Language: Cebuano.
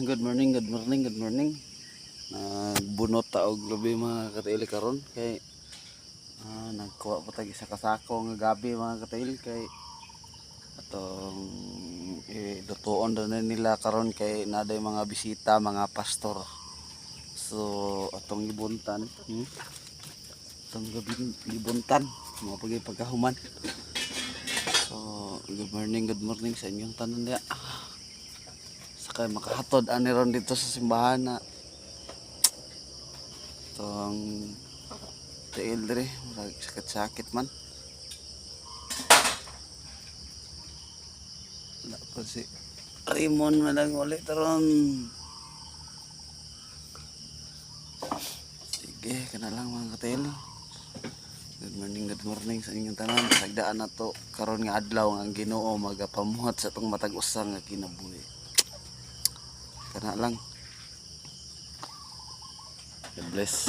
Good morning, good morning, good morning. Nagbunot ta og lubi, mga katiil, karon kay nagkuha pa tag isa ka sako nga gabi, mga katiil, kay atong lutuon ra na nila karon kay naday mga bisita, mga pastor. So atong ibuntan, Atong gabi ibuntan mga pagay pagkahuman. So good morning sa inyong tanan diya. Sakay makahatod ani ron dito sa simbahan na itong tiil diri, murag sakit-sakit man. Wala pa si Raymond man lang ulit ron. Sige, kana lang, mga katiil. Good morning sa inyong tanan. Sagdaan na to karon nga adlaw nga ang Ginoo magapamuhat sa atong matag usa nga kinabuhi. Kana lang. God bless.